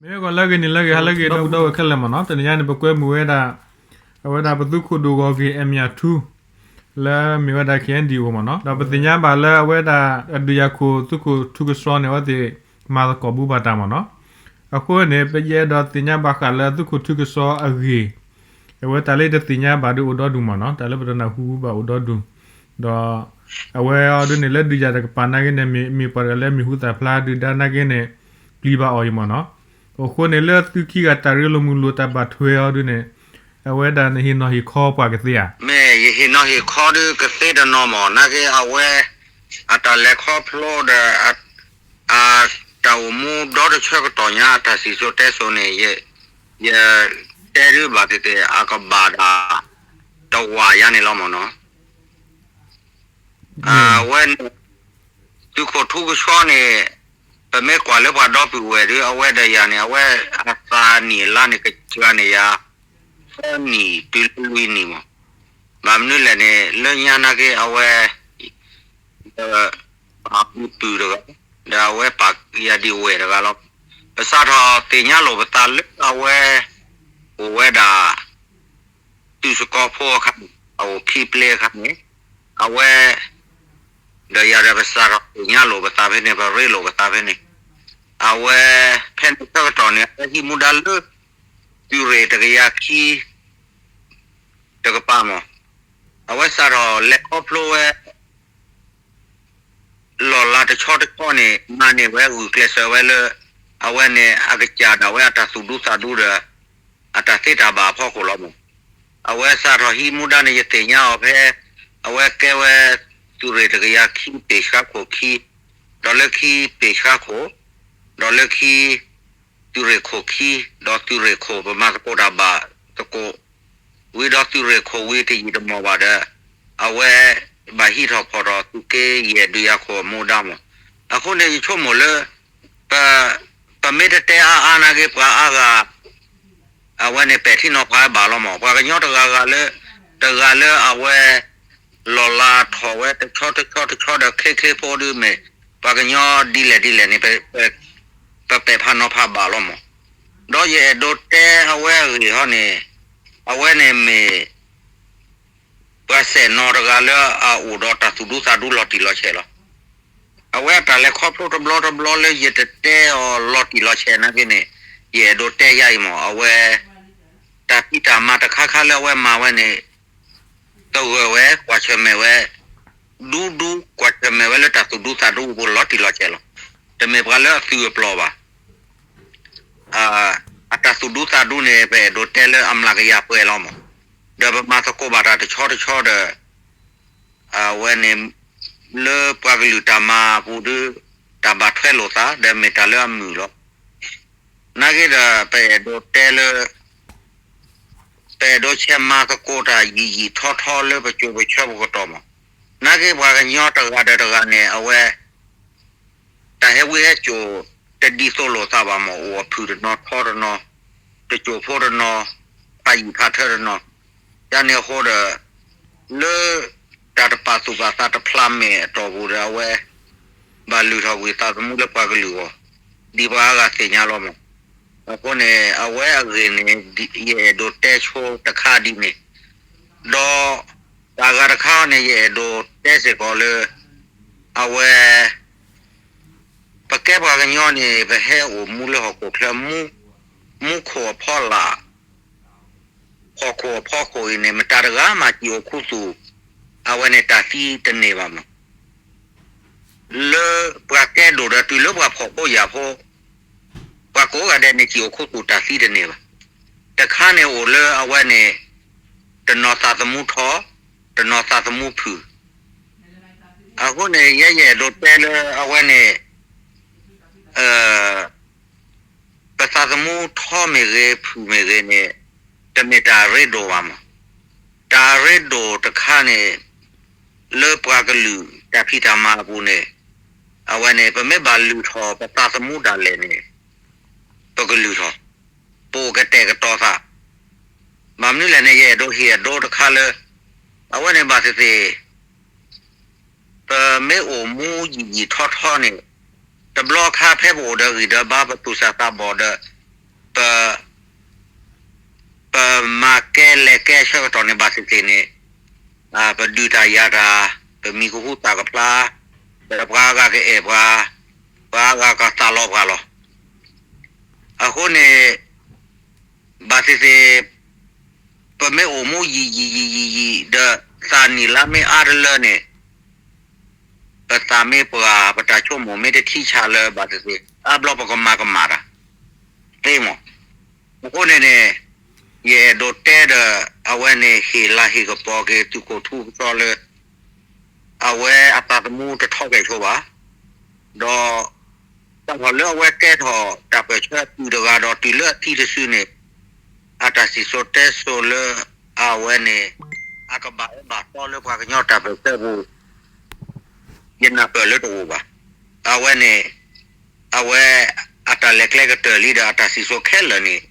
မ့ၢ်ဂီၤလၢအဂ့ၤ နံၤလၢအဂ့ၤ ဟါလၢအဂ့ၤ ဒီပုၢ်ဝဲၢ်ခဲလၢာ်မ့ၢ်နီၤ, တနံၤညါန့ၣ် ပကွဲမုာ်ဝဲဒၣ် အဝဲဒၣ်ပသုးခိၣ်ဒိၣ်ဂီၤက့ၤ အမၠးထူ လၢမ့ၢ်ဝဲဒၣ် ခ့ၣ်အဲၣ်ယူၣ်အိၣ်မ့ၢ်နီၤ, ဒီးပသ့ၣ်ညါဘၣ်လၢအဝဲဒၣ် အဒုးယၤခိၣ်သုးခိၣ်ထူကစီန့ၣ် အဝဲသ့ၣ်မၤသကိးဘူးဘၣ်တၢ်မ့ၢ်နီၤ, အဃိန့ၣ် ပယအဲၣ်ဒိးသ့ၣ်ညါဘၣ်ဃးလၢသုးခိၣ်ထူကစီအဂ့ၢ် အဝဲတၢ်လၢတသ့ၣ်ညါဘၣ်ဒီးအိၣ်ဒီဒူၣ်မ့ၢ်နီၤ, တၢ်လၢပတနၢ်ဟူဘၣ်အိၣ်ဒီဒူၣ်, ဒီး အဝဲအီၤဒ်န့ၣ် လၢဒုးယၤတကပၤနာ်က့န့ၣ် မ့ၢ်ပှၤတဂၤလၢမံၤဟူသၣ်ဖျါဒုၣ်ဒါနာ်က့န့ၣ် ပျံၤဘၣ်အီၤအံၤမ့ၢ်နီၤ, အဃိန့ၣ် လၢသုခံဂၤတၢ်ရ့လိာ်မုာ်လိာ်တၢ်ဘၣ်ထွဲအီၤဒ်န့ၣ် အဝဲဒၣ်နဟ့ၣ်နီၤဟ့ၣ်ခီပှၤကသ့ဧါ. မ့ၢ်ယဟ့ၣ်နီၤဟ့ၣ်ခီဒုးကသ့တနီၤမ့ၢ် နာ်က့အဝဲ အတၢ်လဲၤခီဖျိဒီး အတၢ်အိၣ်မူဒီတဆၢကတီၢ်ညါ အတၢ်စံၣ်စိၤတဲစိၤန့ၣ် ယတဲဒုးဘၣ်သ့ၣ်သ့ၣ် အကဘၣ်ဒၣ် တဝာ်ယါန့ၣ်လီၤမ့ၢ်နီၤ. အဝဲန့ၣ် သုးခိၣ်ထူကဆှီန့ၣ် ပမ့ၢ်ကွၢ်လၢပှၤဒီပုၢ်ဝဲၢ်ဒီး အဝဲဒီးယၤန့ၣ် အဝဲအသးနံၣ်အလါန့ၣ် ကစှၤန့ၢ်ယၤ သၢနံၣ်တုၤလၢလွံၢ်နံၣ်မး, ဘၣ်မနုၤလဲၣ်န့ၣ် လၢညါနာ်က့အဝဲ ပာ်ပုၢ်တဂၤ ဒီးအဝဲပာ်ယၤဒံးဝဲၢ်တဂၤလီၤ. ပစးထီၣ်သ့ၣ်ညါလိာ်ပသးလၢအဝဲ အိၣ်ဝဲဒၣ် သုးစကီဖိအခါန့ၣ် အအိၣ်ခံပျ့အခါန့ၣ် အဝဲ ဒီးယၤဒီးပစးထီၣ်သ့ၣ်ညါလိာ်ပသးဖဲန့ၣ် ပရ့လိာ်ပသးဖဲန့ၣ် အဝဲ ဖဲန့ၣ်ဆၢကတီၢ်န့ၣ် အဝဲဟံးမူဒါလၢ သုးရ့ၣ်တကယၤခံ တကပၤမး အဝဲစးထီၣ်လဲၤခီဖျိဝဲ လီၢ်လၤတဆီတဆီန့ၣ် မၤန့ၢ်ဝဲဂုာ်ကျဲးစၢးဝဲလၢ အဝဲန့ၣ် အကစၢ်ဒၣ်ဝဲအတၢ်သူၣ်ဒူသးဒူဒီး အတၢ်သ့တၢ်ဘၣ်အဖီခိၣ်လီၤမး. အဝဲစးထီၣ်ဟံးမူဒါန့ၣ် ယသ့ၣ်ညါအီၤဖဲ အဝဲကဲဝဲ သုးရ့ၣ်တကယၤခံ ပ့ၢ်ဆှါခိၣ်ခံ ဒီးလၢခံပ့ၢ်ဆှါခိၣ် ဒီးလၢခံ သုးရ့ၣ်ခိၣ်ခံ ဒီးသုးရ့ၣ်ခိၣ် ပမၤသကိးတၢ်ဘၣ်သကိး ဝံၤဒီးသုးရ့ၣ်ခိၣ်ဝံၤတယံာ်တမီၢ်ဘၣ်ဒီး အဝဲ ဘၣ်ဟံးထီၣ်ဖီၣ်ထီၣ်သုးက့ယဲၢ်ဒုးယၤခိၣ်အမူဒါမး. အဃိန့ၣ် ယဆိကမိၣ်လၢ ပ ပမ့ၢ်တတဲအါအါနာ်က့ ပှၤအါဂၤ အဝဲန့ၣ်ပဲာ်ထံနီၤဖးဘၣ်လီၤမး. ပှၤကညီတဂၤဂၤလၢ တဂၤလၢအဝဲ လီၢ်လၤထီၣ်ဝဲတဆီတဆီတဆီဒီး ချ့ချ့ဖိဒုးမ့ၢ် ပှၤကညီဒ်လဲၣ်ဒ်လဲၣ်န့ၣ် ပပဲာ်ဖးနီၤဖးဘၣ်လီၤမး. ဒီးယအဲၣ်ဒိးတဲအဝဲအဂ့ၢ်ဟီန့ၣ် အဝဲန့ၣ်မ့ၢ် ပှၤစဲၣ်နီၤတဂၤလၢအအိၣ်ဒီးတၢ်သူၣ်ဒူသးဒူလီၤတံၢ်လီၤဆဲးလီၤ. အဝဲအတၢ်လဲၤခီဖျိတဘျီတဘျီလၢယတတဲအီၤလီၤတံၢ်လီၤဆဲးနာ်က့န့ၣ် ယအဲၣ်ဒိးတဲယါအံၤမး အဝဲ တၢ်ဖံးတၢ်မၤတခါခါလၢအဝဲမၤဝဲန့ၣ် သဂၢၢ်ဝဲ ကွၢ်ဆၢၣ်မဲာ်ဝဲ ဒူဒူ ကွၢ်ဆၢၣ်မဲာ်ဝဲလၢတၢ်သူၣ်ဒူသးဒူအပူၤလီၤတံၢ်လီၤဆဲးလီၤ. တမ့ၢ်ပှၤလၢအသုးအပျီၢ်ဘၣ်. အတၢ်သူၣ်ဒူသးဒူန့ၣ် ပအဲၣ်ဒိးတဲလၢအမျးကယၤပှဲၤလီၤမး. ဒီးပမၤသကိးဘၣ်တၢ်တဆီတဆီဒီး အဝဲန့ၣ် လၢပှၤကလုာ်တၢ်မၤအပူၤဒီး တၢ်ဘၣ်ထွဲလိာ်သး ဒီးမ့ၢ်တၢ်လၢအမုာ်လီၤ. နာ်က့ဒီး ပအဲၣ်ဒိးတဲလၢ ပအဲၣ်ဒိးဆဲးမၤသကိးတၢ်ယံာ်ယံာ်ထီထီလၢပစိၤပဆၢပကတီၢ်မး. နာ်က့ပှၤကညီတဂၤဒီးတဂၤန့ၣ် အဝဲ တၢ်ဟဲဝံဟဲစိာ် တဒ်သိးလိာ်သးဘၣ်မး အိၣ်အဖုၣ်တနီၤထီတနီၤ တစိာ်ဖိတနီၤ ဖးယံာ်ဖးထၢတနီၤ ယန့ၣ်အဃိဒီး လၢ တၢ်တပာ်သူၣ်ပာ်သးတဖျးမဲာ်အတီၢ်ပူၤဒီး အဝဲ ဘၣ်လုၢ်ထီၣ်ကွံာ်သးသမူလၢပှၤကလုာ်အဂီၢ် ဒ်ပှၤအါဂၤသ့ၣ်ညါလီၤမး. အဃိန့ၣ် အဝဲအဂ့ၢ်န့ၣ် ယအဲၣ်ဒိးတဲဆိတခါဒ်န့ၣ် ဒီး တၢ်ဂၤတခါန့ၣ် ယအဲၣ်ဒိးတဲစ့ၢ်ကီးလၢ အဝဲ ပကဲပှၤကညီန့ၣ် ပဟဲအိၣ်မူလၢဟီၣ်ခိၣ်ချၢ မူခိၣ်အဖီလာ် ဟီၣ်ခိၣ်အဖီခိၣ်အံၤန့ၣ် မတၤတဂၤမးစံၣ်အိၣ်ခူသူၣ် အဝဲန့ၣ်တၢ်သံတန့ၢ်ဘၣ်မး. လၢပှၤကဲဒိၣ်ဒီးတုၤလၢပှၤဖှီၣ်ဖိယာ်ဖိ ပှၤကိးဂၤဒဲးန့ၣ်စံၣ်အိၣ်ခူသူၣ်တၢ်သံတန့ၢ်ဘၣ်. တခါန့ၣ်အိၣ်လၢအဝဲန့ၣ် တနီၤသးသမူထီ တနီၤသးသမူဖုၣ်. အဃိန့ၣ် ယဲယအဲၣ်ဒိးတဲလၢအဝဲန့ၣ် ပသးသမူထီမ့ၢ်ဂ့ၤ ဖုၣ်မ့ၢ်ဂ့ၤန့ၣ် တမ့ၢ်တၢ်အရ့ဒိၣ်ဘၣ်မး. တၢ်အရ့ဒိၣ်တခါန့ၣ် လၢပှၤကလုာ်တၢ်ဖံးတၢ်မၤအပူၤန့ၣ် အဝဲန့ၣ် ပမ့ၢ်ဘၣ်လုၢ်ထီၣ်ပသးသမူဒၣ်လဲာ်န့ၣ် ပကလုၢ်ထီၣ် ပအိၣ်ကတဲာ်ကတီၤသး. ဘၣ်မနုၤလဲၣ်န့ၣ် ယအဲၣ်ဒိးဟ့ၣ်အဒိတခါလၢ အဝဲန့ၣ်ဘၣ်သ့ၣ်သ့ၣ် ပမ့ၢ်အိၣ်မူယံာ်ယံာ်ထီထီန့ၣ် တဘျီခါဖဲပအိၣ်ဒီးဂံၢ်ဒီးဘါ ပသူၣ်စၢ်သးဘီၣ်ဒီး ပတဲဆၢကတီၢ်န့ၣ် ဘၣ်သ့ၣ်သ့ၣ်န့ၣ် ပဒုးတၢ်ယၤတၢ်, ပမံၤကဟူသၣ်ကဖျါ, ဒီးပှၤအါဂၤကအဲၣ်ပှၤ, ပှၤအါဂၤကသးလီပှၤလီၤ. အဃိန့ၣ် ဘၣ်သ့ၣ်သ့ၣ် ပမ့ၢ်အိၣ်မူယံာ်ယံာ်ယံာ်ယံာ်ယံာ်ဒီး သးနံၣ်လါမ့ၢ်အါတလၢန့ၣ် ပသးမ့ၢ်ပှၢ် ပတၢ်ဆိကမိၣ်မ့ၢ်တထံဆးလၢၤဘၣ်သ့ၣ်သ့ၣ် အါဘျီပကမၤကမၣ်တၢ်သ့မး. အဃိန့ၣ်န့ၣ် ယအဲၣ်ဒိးတဲဒီး အဝဲန့ၣ်ဟ့ၣ်လၤဟ့ၣ်ကပီၤက့ၤသုးခိၣ်ထူကစီလၢ အဝဲအသးသမူတထီကဲၣ်ဆိဘၣ်. ဒီး တၢ်ထီၣ်လၢအဝဲကဲထီၣ်တၢ်ပၢၢ်ဆၢအပုၢ်တဂၤဒီးတုၤလၢအသံတစုန့ၣ် အတၢ်စံၣ်စိၤတဲစိၤလၢအဝဲန့ၣ် အကဘၣ်အၢဘၣ်သီလၢပှၤကညီတၢ်ပၢၢ်ဆၢပူၤ ယနၢ်ပၢၢ်လၢတအိၣ်ဘၣ်. အဝဲန့ၣ် အဝဲအတၢ်လဲၤကျဲကတၢၢ်လံဒီးအတၢ်စံၣ်စိၤခဲလၢာ်န့ၣ်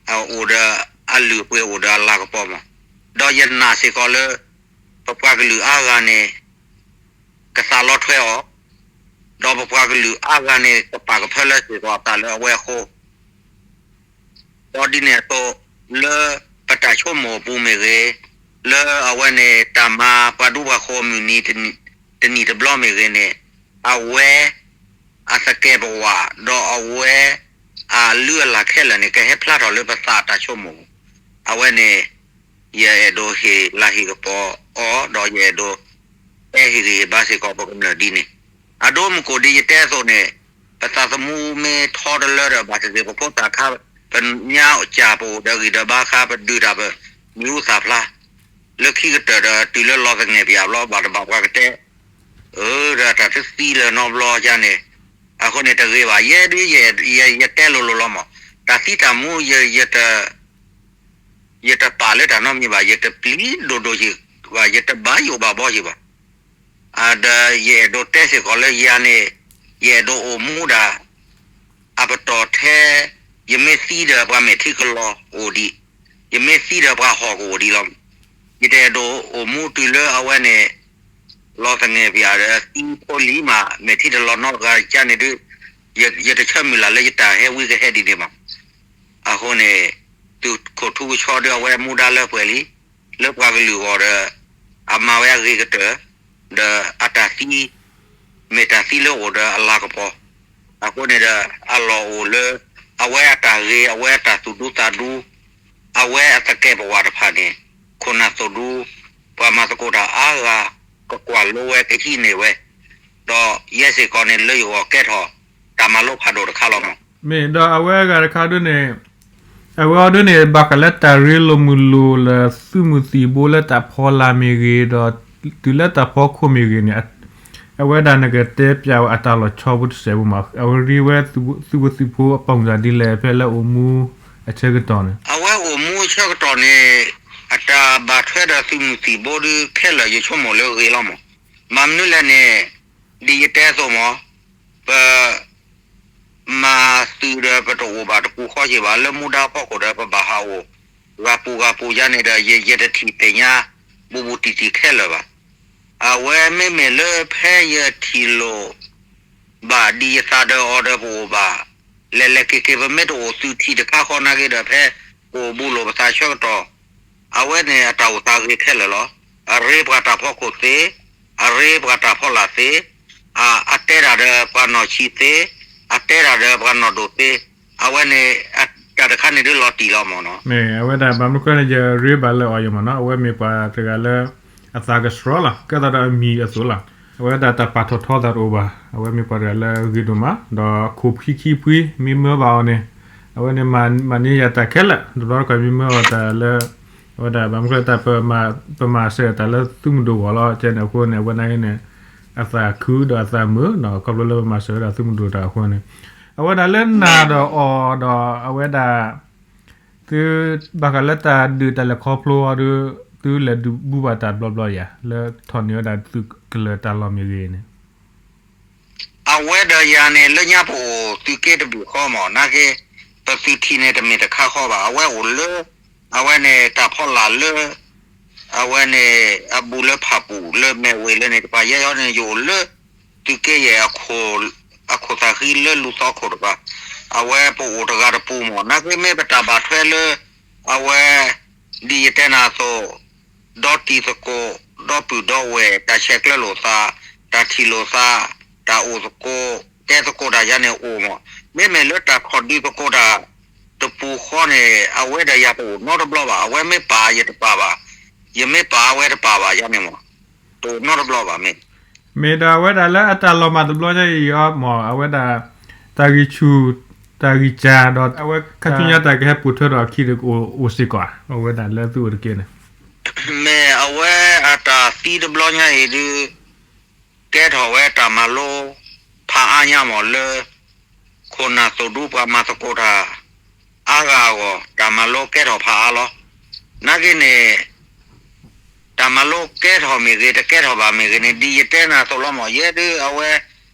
အိၣ်ဒီးအလုၢ်အပှ့ၤအိၣ်ဒီးအလၤကပီၤမး. ဒီးယနာ်စ့ၢ်ကီးလၢ ပပှၤကလုာ်အါဂၤန့ၣ် ကသးလီထွဲအီၤ, ဒီးပပှၤကလုာ်အါဂၤန့ၣ် ကပာ်ကဖၢလၢစ့ၢ်ကီးအသးလၢအဝဲအဃိ ဒီးဒ်န့ၣ်အသိး လၢပတၢ်ဆိကမိၣ်အပူၤမ့ၢ်ဂ့ၤ, လၢအဝဲန့ၣ် တၢ်မၤပှၤဒူပှၤဃိၤအမုၢ်နံၤတနံၤတဘျီမ့ၢ်ဂ့ၤန့ၣ်, အဝဲအသကဲာ်ပဝး ဒီးအဝဲအလုၢ်အလၢ်ခဲလၢာ်န့ၣ် ကဟဲဖျါထီၣ်လၢပသးအတၢ်ဆိကမိၣ်. အဝဲန့ၣ် ယအဲၣ်ဒိးဟ့ၣ်လၤဟ့ၣ်ကပီၤအီၤ ဒီးယအဲၣ်ဒိး တဲဟ့ၣ်ဂံၢ်ဟ့ၣ်ဘါစ့ၢ်ကီးပကမျၢၢ်ဒ်န့ၣ်. အဒိမုၢ်ကိၣ်ဒ်ယတဲအသိးန့ၣ် ပသးသမူမ့ၢ်ထီတလၢဒီး ဘၣ်သ့ၣ်သ့ၣ်ပဖိသၣ်ခါ ပညါစၢ်ပအိၣ်ဒီးဂံၢ်ဒီးဘါခါ ပဒုးတၢ်ပမံၤဟူသၣ်ဖျါ လၢခံကတၢၢ်ဒီးတုၤလၢလီၤသငဲၣ်ပၠးဘျီ ဘၣ်တဘၣ်ပှၤကတဲ အၢ ဒီးတၢ်တသံလၢၤနီတဘျီယါန့ၣ်, အဃိန့ၣ်တဂ့ၤဘၣ်. ယဲဒ် ယတဲလိၤလိၤလီၤမး, တၢ်သံတၢ်မူ ယတပာ်လၢတၢ်နီတမံၤဘၣ်, ယတပျံၤဒိၣ်ဒိၣ်ယံၤဘၣ်, ယတဘၣ်ယိၣ်ဘၣ်ဘီယံၤဘၣ်. ဒီးယအဲၣ်ဒိးတဲစ့ၢ်ကီးလၢယၤန့ၣ် ယအဲၣ်ဒိးအိၣ်မူဒၣ် အပတီၢ်ထဲ ယမ့ၢ်သံဒီးပှၤမဲာ်ထံကလီၤအိၣ်ဒံး, ယမ့ၢ်သံဒီးပှၤဟီၣ်ကအိၣ်ဒံးလီၤ. ယတအဲၣ်ဒိးအိၣ်မူတုၤလၢအဝဲန့ၣ် လီၤသငဲၣ်ပၠးဒီးသံဖိလံၤမး မဲာ်ထံတလီၤနီတဂၤကါန့ၣ်ဒုး ယတဆၢမုၢ်လၢ်လၢယတၢ်ဟဲဝံကဟဲဒ်န့ၣ်ဘၣ်. အဃိန့ၣ် သုးခိၣ်ထူကဆှီဒုးအဝဲမူဒါလၢပှဲၤလံ, လၢပှၤကလုာ်အဂီၢ်ဒီး အမၤဝဲအဂ့ၤကတၢၢ်, ဒီးအတၢ်သံ မ့ၢ်တၢ်သံလၢအိၣ်ဒီးအလၤကပီၤ, အဃိန့ၣ်ဒီး အလီၢ်အိၣ်လၢ အဝဲအတၢ်ဂ့ၤ အဝဲအတၢ်သူၣ်ဒူသးဒူ အဝဲအသကဲာ်ပဝးတဖၣ်န့ၣ် ခိၣ်နၢ်သိၣ်ဒူ ပှၤမၤသကိးတၢ်အါဂၤ ကကွၢ်လိဝဲကဟံးန့ၢ်ဝဲ, ဒီးယဲစ့ၢ်ကီးန့ၣ် လၢယဂီၢ်ကဲထီၣ် တၢ်မၤလိဖးဒိၣ်တခါလီၤမး. မ့ၢ်ဒီးအဝဲအဂၤတခါဒ်န့ၣ် အဝဲအီၤဒ်န့ၣ် ဘၣ်ဃးလၢတၢ်ရ့လိာ်မုာ်လိာ်လၢသုးမုၢ်သံၣ်ဘိလၢတၢ်ဖီလာ်မ့ၢ်ဂ့ၤဒီး တုၤလၢတၢ်ဖီခိၣ်မ့ၢ်ဂ့ၤန့ၣ် အဝဲဒၣ်နကတဲပၠးဝဲအတၢ်လီၤဆီဖိတစဲးဖိမး အဝဲရ့ဝဲသုးဝဲသုးဖိအပူၤစၢ်ဒ်လဲၣ် ဖဲလၢအိၣ်မူအဆၢကတီၢ်န့ၣ်. အဝဲအိၣ်မူအဆၢကတီၢ်န့ၣ် အတၢ်ဘၣ်ထွဲဒီးသုးမုၢ်သံၣ်ဘိဒုးခဲလၢာ်ယဆိကမိၣ်လၢဂ့ၤလီၤမး. မ့ၢ်မနုၤလဲၣ်န့ၣ် ဒ်ယတဲအသိးမး ပ မၤသုးဒီးပတအိၣ်ဘၣ်တပူၤဃီယံၤဘၣ် လၢမူဒါဖီခိၣ်ဒီးပဘၣ်ဟးအိၣ် ဂၤပူၤဂၤပူၤယါန့ၣ်ဒီး ယတထံၣ်သ့ၣ်ညါ ဘူးဘူးတံၢ်တံၢ်ခဲလၢာ်ဘၣ်. အဝဲမ့မ့ၢ်လၢဖဲယထံၣ်လိာ်ဘၣ်ဒ်ယသးဒီးအီၤဒီးပအိၣ်ဘၣ် လဲၤလဲၤက့ၤက့ၤ ပမ့ၢ်တအိၣ်သုးထံၣ်တခါဃီနာ်က့ဒီး ဖဲပအိၣ်ဘူးလိာ်ပသးဆၢကတီၢ် အဝဲန့ၣ်အတၢ်အိၣ်သးဂ့ၤခဲလၢာ်လီၤ. အရ့ပှၤတၢ်ဖီခိၣ်သ့, အရ့ပှၤတၢ်ဖီလာ်သ့, အတဲတၢ်ဒီးပှၤနီၢ်ဆံးသ့, အတဲတၢ်ဒီးပှၤနီၢ်ဒိၣ်သ့, အဝဲန့ၣ် တၢ်တခါန့ၣ်ဒုးလီၤတံၢ်လီၤမးနီၤ. မ့ၢ်အဝဲဒၣ်ဘၣ်မနုၤဃိန့ၣ် ယရ့ဘၣ်လၢအီၤယံၤမးနီၤ, အဝဲမ့ၢ်ပှၤတဂၤလၢ အသးကဆှီလီၤ, ကဲသးဒီးအမံၤအသိးလီၤ. အဝဲဒၣ်တၢ်ပာ်ထီၣ်ထီသးတအိၣ်ဘၣ်, အဝဲမ့ၢ်ပှၤတဂၤလၢဂ့ၤဒိၣ်မး, ဒီးခိၣ်ခံခံဖှံ မ့ၢ်မၢဘၣ်အီၤန့ၣ်, အဝဲန့ၣ်မၤန့ၢ်ယၤတၢ်ခဲလၢာ်, တဘျီတခီၣ်မ့ၢ်မၢအီၤတၢ်လၢ အဝဲဒၣ်ဘၣ်မနုၤဃိတၢ်ပမၤစၢၤတၢ်လၢသုးမုၢ်ဒိၣ်ဂီၢ်လီၤ, ကဲန့ၣ်အဃိန့ၣ် အဝဲနာ်က့န့ၣ် အသးခုဒီးအသးမုာ်ဒီး ခီဖျိလၢပမၤစၢၤဝဲဒၣ်သုးမုၢ်ဒိၣ်တၢ်အဃိန့ၣ်, အဝဲဒၣ်လၢနၤဒီးအီၤဒီးအဝဲဒၣ် သု ဘၣ်ဃးလၢတၢ်ဒုးတၢ်လဲၤခီဖျိအီၤဒီး သုလဲၤဒုးဘူးဘၣ်တၢ်ဘျီဘျီယၤ လၢထီၣ်န့ၢ်ဝဲဒၣ်သုးကလၢၤတၢ်လီၢ်မ့ၢ်ဂ့ၤန့ၣ် အဝဲဒီးယၤန့ၣ် လၢညါပအိၣ်သုးက့တဘ့ၣ်ဃီမး နာ်က့ ပသုးထံၣ်န့ၣ်တမ့ၢ်တခါဃီဘၣ်. အဝဲအိၣ်လၢ အဝဲန့ၣ်တၢ်ဖီလာ်လၢ အဝဲန့ၣ် အဘူးလၢဖးပူၤလၢမဲာ်ဝ့ၤလၢန့ၣ် တပၤယဲယီန့ၣ် ယအိၣ်လၢ သုးက့ယဲၢ် အခိၣ်သၣ်ဃံလၢလူၤသီခိၣ်တပၤ အဝဲပအိၣ်တဂၤတပူၤမး နာ်က့မ့ၢ်ပတၢ်ဘၣ်ထွဲလၢ အဝဲ ဒ်ယတဲနၤအသိး, ဒီတံၤသကိး, ဒီပုၢ်ဒီဝဲၢ်, တၢ်ဆဲးကျၢလိာ်သး, တၢ်ထံၣ်လိာ်သး, တၢ်အိၣ်သကိး, တဲသကိးတၢ်ယါန့ၣ်အိၣ်မး. မ့မ့ၢ်လၢတၢ်ထီၣ်ဒုးသကိးတၢ်တပူၤဃီန့ၣ် အဝဲဒီးယၤတအိၣ်နီတဘျီဘၣ်. အဝဲမ့ၢ်ပာ်ယတပာ်ဘၣ်, ယမ့ၢ်ပာ်အဝဲတပာ်ဘၣ်ယါန့ၣ်မး, တအိၣ်နီတဘျီဘၣ်မ့ၢ် မ့ၢ်ဒီးအဝဲဒၣ်လၢအတၢ်လီၤမၢ်တဘျီညါအံၤအီၤမး အဝဲဒၣ် တၢ်ဂံၢ်ဆူၣ် တၢ်ဂံၢ်စၢ်ဒီး အဝဲခါဆူညါတၢ်ကဟဲပိာ်ထွဲဒီးအခံဒီးအိၣ်စ့ၢ်ကီးဧါ, အဝဲဒၣ်လၢသုအိၣ်တက့ၢ်န့ၣ် မ့ၢ်အဝဲအတၢ်သံတဘျီညါအံၤဒုး ကဲထီၣ်ဝဲတၢ်မၤလိ ဖးအါညါမးလၢ ခိၣ်နၢ်သိၣ်ဒူပှၤမၤသကိးတၢ် အါဂၤအဂီၢ် တၢ်မၤလိကဲထီၣ်ဖးအါလီၤ. နာ်က့န့ၣ် တၢ်မၤလိကဲထီၣ်မ့ၢ်ဂ့ၤ တကဲထီၣ်ဘၣ်မ့ၢ်ဂ့ၤန့ၣ် ဒ်ယတဲနၤအသိးလီၤမး ယဲဒုးအဝဲ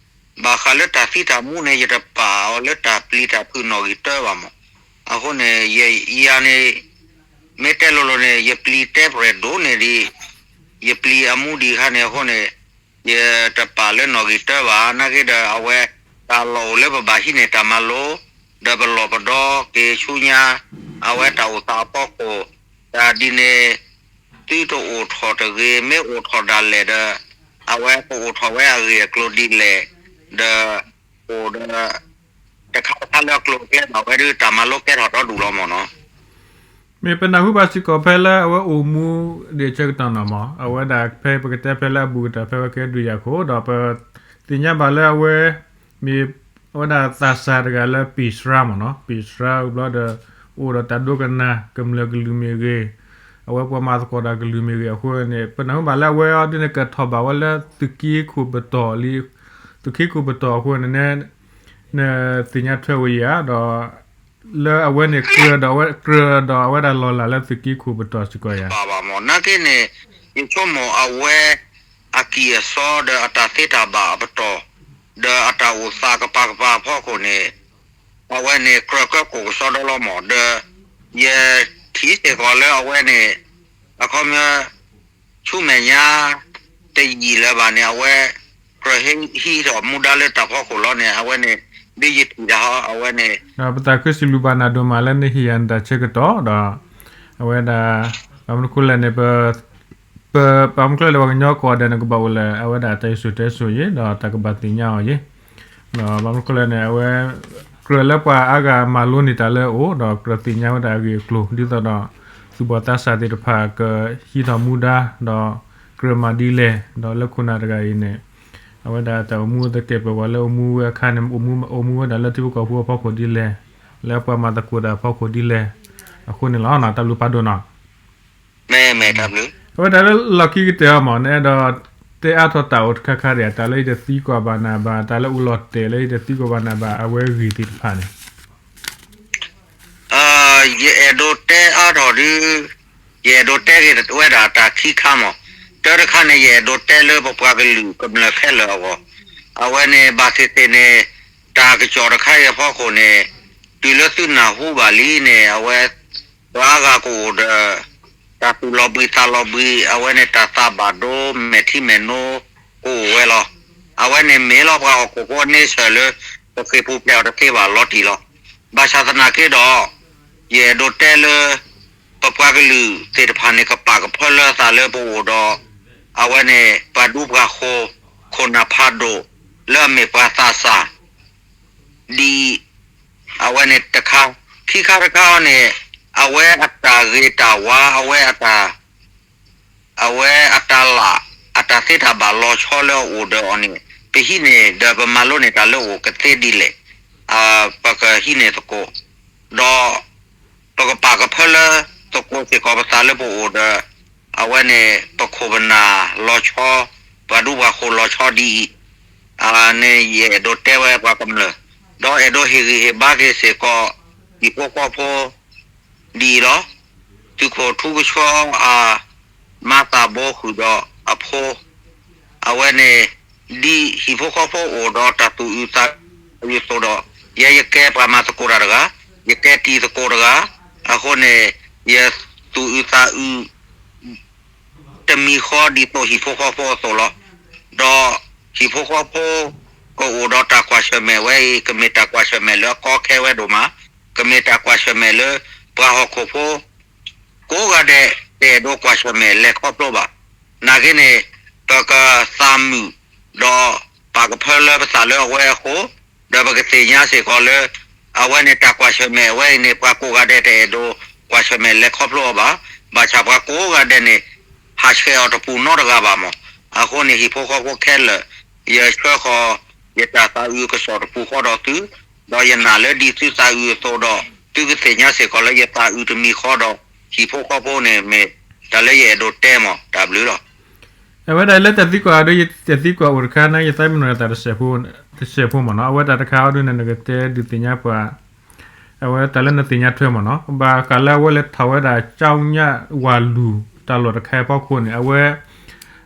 ဘၣ်ဃးလၢတၢ်သံတၢ်မူန့ၣ် ယတပာ်အီၤလၢတၢ်ပျံၤတၢ်ဖုးနီၣ်ဂံၢ်တၢဘၣ်မး. အဃိန့ၣ် ယၤန့ၣ် မ့ၢ်တဲလိၤလိၤန့ၣ် ယပျံၤတဲပြဲၢ်ဒိၣ်န့ၢ်ဒံး ယပျံၤအမူဒံးခါန့ၣ် အဃိန့ၣ် ယတပာ်လၢနီၣ်ဂံၢ်တၢဘၣ်. နာ်က့ဒီးအဝဲ တၢ်လီၢ်အိၣ်လၢပဘၣ်ဟံးန့ၢ်တၢ်မၤလိ ဒီးပလီၢ်ပဒီက့ၤဆူညါ အဝဲတၢ်အိၣ်သးအဖီခိၣ် တၢ်ဒ်န့ၣ် သုတအိၣ်ထီၣ်တဂ့ၤ မ့ၢ်အိၣ်ထီၣ်ဒၣ်လဲာ်ဒီး အဝဲကအိၣ်ထီၣ်ဝဲအဂ့ၢ်အကျိၤဒ်လဲၣ် ဒီး အိၣ်ဒီး တခါတခါလၢအကျိၤအကျဲဘၣ်ဝဲဒုး တၢ်မၤလိကဲထီၣ်ဒီဒူၣ်လီၤမးနီၤ. မ့ၢ်ပနၢ်ဟူဘၣ်စ့ၢ်ကီးဖဲလၢအဝဲအိၣ်မူဒံးအဆၢကတီၢ်နီၤမး အဝဲဒၣ်ဖဲပကတဲဖဲလၢအဘူးကတၢၢ်ဖဲဝဲကဲဒုးယၤခိၣ် ဒီးပသ့ၣ်ညါဘၣ်လၢအဝဲ မ့ၢ်အဝဲဒၣ်သးစၢ်တဂၤလၢပ့ၢ်စှါမးနီၤ ပ့ၢ်စှါဘျီဒီး အိၣ်ဒီးတၢ်ဒိကနၣ်ကမျၢၢ်ကလုာ်မ့ၢ်ဂ့ၤ အဝဲပှၤမၤသကိးတၢ်ကလုာ်မ့ၢ်ဂ့ၤအဃိန့ၣ် ပနၢ်ဟူဘၣ်လၢအဝဲအီၤဒ်န့ၣ် ကထီၣ်ဘၣ်ဝဲလၢသုးက့ခိၣ်ပတီၢ်လံ သုးက့ခိၣ်ပတီၢ်အဃိန့ၣ် နသ့ၣ်ညါထွဲဝဲယၤဒီး လၢအဝဲန့ၣ် ကြၢးဒီးအဝဲ ကြၢးဒီးအဝဲဒၣ်လီၤလၢသုးက့ခိၣ်ပတီၢ်စ့ၢ်ကီးယၤ ဘၣ်မး နာ်က့န့ၣ် ယဆိကမိၣ်အဝဲ အကံၢ်အစီဒီးအတၢ်သ့တၢ်ဘၣ်အပတီၢ် ဒီးအတၢ်အိၣ်သးကပၤကပၤအဖီခိၣ်န့ၣ် အဝဲန့ၣ် ကြၢးကၢကိၣ်ကစီဒီလီၤမး ဒီး ယထံၣ်စ့ၢ်ကီးလၢအဝဲန့ၣ် အခီပညီ ဆူမဲာ်ညါ တယံာ်လၢၤဘၣ်န့ၣ် အဝဲ ကြၢးဟံးထီၣ်မူဒါလၢတၢ်ဖီခိၣ်လီၤန့ၣ် အဝဲန့ၣ် ဒ်ယထံၣ်တၢ်ဟီ အဝဲန့ၣ် ဒီးပသးခုစံးဘျုးဘၣ်နၤဒိၣ်မးလၢနဟ့ၣ်ယၤနတၢ်ဆၢကတီၢ်ဒီး အဝဲဒၣ် ဘၣ်မနုၤဃိလဲၣ်န့ၣ် ပ ပ ဘၣ်မနုၤဃိလဲၣ်န့ၣ် ပှၤကညီကိးဂၤဒဲးန့ၣ် ကဘၣ်အိၣ်လၢ အဝဲဒၣ်တၢ်စံၣ်စိၤတဲစိၤအံၤ ဒီးတၢ်ကဘၣ်သ့ၣ်ညါအီၤအံၤ ဒီးဘၣ်မနုၤဃိလဲၣ်န့ၣ် အဝဲ ကြၢးလၢပှၤအါဂၤမၤလိန့ၢ်တၢ်လၢအအိၣ် ဒီးကြၢးသ့ၣ်ညါဝဲဒၣ်အဂ့ၢ်အကျိၤ ဒ်သိးဒီး သူၣ်ဘီၣ်သးစၢ်သ့ၣ်တဖၣ်ကဟံးထီၣ်မူဒါ ဒီးကြၢးမၤဒ်လဲၣ် ဒီးလၢခိၣ်နၢ်တဂၤအံၤန့ၣ် အဝဲဒၣ်တၢ်အိၣ်မူသကဲးပဝးလၢအိၣ်မူဝဲအခါန့ၣ် အိၣ်မူဝဲဒၣ်လၢထံဖိကီၢ်ဖိအဖီခိၣ်ဒ်လဲၣ် လၢပှၤမၤသကိးတၢ်အဖီခိၣ်ဒ်လဲၣ် အဃိန့ၣ်လီၤ. တၢ်ဘျုးဖးဒိၣ်နီၤ မ့ၢ်မ့ၢ်တၢ်ဘျုး အဝဲဒၣ်လၢလီၢ်ခံကတၢၢ်အီၤမး နအဲၣ်ဒိးတဲအါထီၣ်တၢ်အိၣ်တခါခါဒံး တၢ်လၢယတသံကွၢ်ဘၣ်နၤဘၣ် တၢ်လၢအိၣ်လီၤတဲာ်လၢယတသံကွၢ်ဘၣ်နၤဘၣ် အဝဲဂ့ၢ်သ့ၣ်တဖၣ်န့ၣ် ယအဲၣ်ဒိးတဲအါထီၣ်ဒုး ယအဲၣ်ဒိးတဲက့ၤဝဲဒၣ်တၢ်ခံခါမး, တၢ်တခါန့ၣ် ယအဲၣ်ဒိးတဲလၢပပှၤကလုာ်ကမျၢၢ်ခဲလၢာ်အဂီၢ်, အဝဲန့ၣ် ဘၣ်သ့ၣ်သ့ၣ်န့ၣ် တၢ်ကစီၣ်တခါအံၤအဖီခိၣ်န့ၣ် တုၤလၢသုနၢ်ဟူဘၣ်လံန့ၣ် အဝဲ ပှၤအါဂၤကအိၣ်ဒီး တၢ်သူၣ်လီၤဘှံးသးလီၤဘှံး အဝဲန့ၣ် တၢ်သးဘၣ်ဒိမဲာ်ထံမဲာ်နိကအိၣ်ဝဲလီၤ. အဝဲန့ၣ်မ့ၢ်လီၤပှၤဟီၣ်ခိၣ်ဖိန့ဆၢၣ်လၢ ပဃ့ၢ်ပူၤဖျဲးအီၤတသ့ဘၣ်လီၤတံၢ်လီၤ. ဘၣ်ဆၣ်သနာ်က့ဒီး ယအဲၣ်ဒိးတဲလၢ ပပှၤကလုာ်သ့ၣ်တဖၣ်န့ၣ် ကပာ်ကဖၢလၢအသးလၢပအိၣ်ဒီး အဝဲန့ၣ် ပှၤဒူပှၤဃိၤ ခိၣ်နၢ်ဖးဒိၣ် လၢအမ့ၢ်ပှၤသးစၢ် ဒ်အံၤ, အဝဲန့ၣ်တခါ, ခံခါတခါန့ၣ် အဝဲအတၢ်ဂ့ၤတၢ်ဝါ အဝဲအတၢ် အဝဲအတၢ်လၢ် အတၢ်သ့တၢ်ဘၣ်လီၤဆီလၢအအိၣ်ဒီးအီၤန့ၣ် ပဟံးန့ၢ်ဒီးပမၤလိန့ၢ်တၢ်လၢအအိၣ်ကသ့ဒ်လဲၣ်, ပကဟံးန့ၢ်သကိး, ဒီး ပကပာ်ကဖၢလၢသကိးစ့ၢ်ကီးပသးလၢပအိၣ်ဒီး အဝဲန့ၣ် ပခိၣ်ပနၢ်လီၤဆီ, ပှၤဒူပှၤဃိၤလီၤဆီဒ်အံၤ, န့ၣ်ယအဲၣ်ဒိးတဲဝဲပှၤကမျၢၢ်, ဒီးအဲၣ်ဒိးဟ့ၣ်ဂံၢ်ဟ့ၣ်ဘါက့ၤစ့ၢ်ကီး ဟံၣ်ဖိဃီဖိ ဒ်အံၤလီၤ. သုးခိၣ်ထူကဆှီအ မၤသးဘိဃုာ်ဒီးအဖိ, အဝဲန့ၣ် ဒ်ဟံၣ်ဖိဃီဖိအိၣ်ဒီးတၢ်သူၣ်အုးသးအုးအသိးဒီး ယဲယကဲပှၤမၤသကိးတၢ်တဂၤ, ယကဲတံၤသကိးတဂၤ, အဃိန့ၣ် ယသူၣ်အုးသးအုး တမံၤဃီဒ်သိးဟံၣ်ဖိဃီဖိအသိးလီၤ. ဒီးဟံၣ်ဖိဃီဖိ ကအိၣ်ဒီးတၢ်ကွၢ်ဆၢၣ်မဲာ်ဝဲအံၤ ကမ့ၢ်တၢ်ကွၢ်ဆၢၣ်မဲာ်လၢအကီခဲဝဲဒိၣ်မး, ကမ့ၢ်တၢ်ကွၢ်ဆၢၣ်မဲာ်လၢ ပှၤဟီၣ်ခိၣ်ဖိ ကိး ပှၤကိးဂၤဒဲး တအဲၣ်ဒိးကွၢ်ဆၢၣ်မဲာ်လဲၤခီဖျိဘၣ်. နာ်က့န့ၣ် ပကသးမုာ် ဒီးပာ်ကဖၢလၢပသးလၢအဝဲအဃိ, ဒီးပကသ့ၣ်ညါစ့ၢ်ကီးလၢ အဝဲန့ၣ်တၢ်ကွၢ်ဆၢၣ်မဲာ်အဝဲအံၤန့ၣ် ပှၤကိးဂၤဒဲးတအဲၣ်ဒိးကွၢ်ဆၢၣ်မဲာ်လဲၤခီဖျိအီၤဘၣ်. ဘၣ်ဆၣ်ပှၤကိးဂၤဒဲးန့ၣ် ဟးဆှဲးအီၤတပူၤနီတဂၤဘၣ်မး. အဃိန့ၣ် ဟံၣ်ဖိဃီဖိခဲလၢာ်, ယဆှၢဃီၤ ယတၢ်သးအုးကစီၣ်တပူၤဃီဒီးသု, ဒီးယနာ်လၢဒ်သုသးအုးအသိးဒီး သုကသ့ၣ်ညါစ့ၢ်ကီးလၢယသးအုးတမံၤဃီဒီး ဟံၣ်ဖိဃီဖိန့ၣ်မ့ၢ်တၢ်လၢယအဲၣ်ဒိးတဲမး တၢ်ဘျုးလီၤ. အဝဲဒၣ်လၢတၢ်သံကွၢ်အီၤဒီး တၢ်သံကွၢ်အိၣ်တခါန့ၣ် ယသးမံနီၤတၢ်တစဲးဖိမ့ၢ်နီၤ. အဝဲတၢ်တခါအီၤဒုန့ၣ် နကတဲဒုးသ့ၣ်ညါပှၤ အဝဲတၢ်လၢနသ့ၣ်ညါထွဲမ့ၢ်နီၤ ဘၣ်ဃးလၢအဝဲလဲၤထီၣ်ဝဲဒၣ် ကၠီညၣ်ဝၤလူၤ တၢ်လီၢ်တခါအံၤအဖီခိၣ်န့ၣ် အဝဲ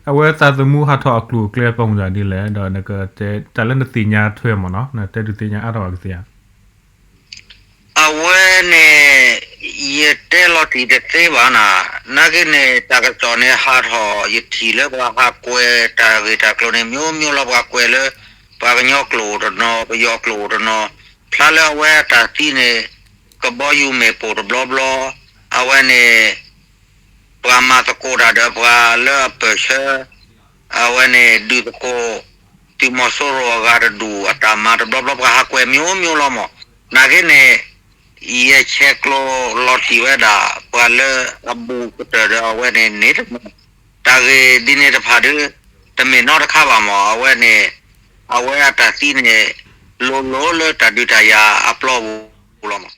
အဝဲသးသမူဟးထီၣ်အကျိၤအကျဲ ပူၤမုၢ်ဒ်လဲၣ် ဒီးနကတဲတၢ်လၢနသ့ၣ်ညါထွဲမ့ၢ်နီၤ နတဲဒုးသ့ၣ်ညါအါထီၣ်ဘၣ်ကသ့ဧါ. အဝဲန့ၣ် ယတဲလီၤတံၢ်တသ့ဘၣ်နၤ, နာ်က့န့ၣ် တၢ်ကစီၣ်န့ၣ်ဟးထီၣ် ယထံၣ်လၢပှၤဟးကွဲးတၢ်ဂ့ၢ်တၢ်ကျိၤန့ၣ် မျိုးမျိုးလီၤ. ပှၤကွဲးလၢ ပှၤကညီကျိာ်အိၣ်တနီၤ, ပယီၤကျိာ်အိၣ်တနီၤ, ဖျါလၢအဝဲအတၢ်သံန့ၣ် ကဘီယူၤမ့ၣ်ပိၢ်တဘျီဘျီ, အဝဲန့ၣ် ပှၤမၤသကိးတၢ်ဒီးပှၤလၢအပၢၢ်ဆၢ အဝဲန့ၣ်ဒုးသကိး သုးမီၤစိရိၤအဂၤတဒူၣ်အတၢ်မၤတဘျီဘျီ ပှၤဟးကွဲးမျိုးမျိုးလီၤမး. နာ်က့န့ၣ် ယဆဲးကျိးလီၤတံၢ်ဝဲဒၣ် ပှၤလၢအဘူးကတၢၢ်ဒီးအဝဲန့ၣ်န့ၣ်တမံၤ, တၢ်ဂ့ၢ်ဒ်န့ၣ်တဖၣ်ဒု တမ့ၢ်နီတခါဘၣ်မး. အဝဲန့ၣ် အဝဲအတၢ်သံန့ၣ် လိၤလိၤလၢတၢ်ဒုးတၢ်ယၤအပျီပူၤလီၤမး.